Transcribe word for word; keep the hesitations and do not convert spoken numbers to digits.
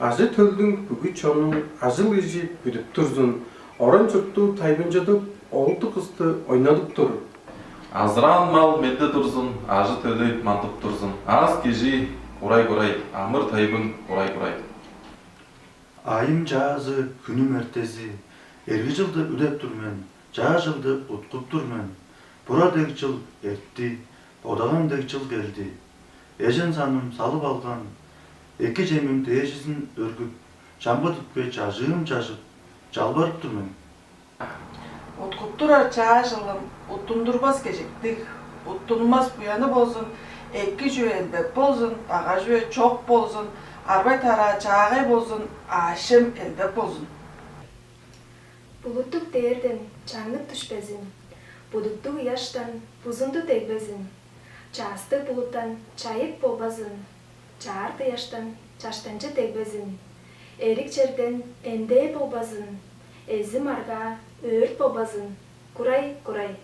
Ажы-төлдүң бүгү чонун ажыл-ижи бүдүп турзун, оран-чуртту тайбынчыдып, оолду-кысты ойнадып тур. Азыраан мал менде турзун, ажы-төлү мандып турзун, аас-кежии курай-курай, амыр-тайбың курай-курай. Айым чаазы, хүнүм эртези, эрги чылды үдеп тур мен, чаа чылды уткуп тур мен. Бура дег чыл эртти, бодаган дег чыл келди. Эжен саным салып алган, эки чемим дээжизин өргүп, чамгы дүпке чажыым чажып, чалбарып тур мен. Уткуп турар чаа чылым уттундурбас кежиктиг, уттунмас буяны болзун, эки чүве элбек болзун, багай чүве чок болзун, арбай-тараа чаагай болзун, аъш-чем элбек болзун. Булуттуг дээрден чаңнык дүшпезин, будуттуг ыяштан бузунду дегбезин, чаастыг булуттан чайык болбазын, чаар дыяштан чаштанчы дегбезин, эрик черден эндээ болбазын, эзи-маргаа өөрт болбазын, курай-курай.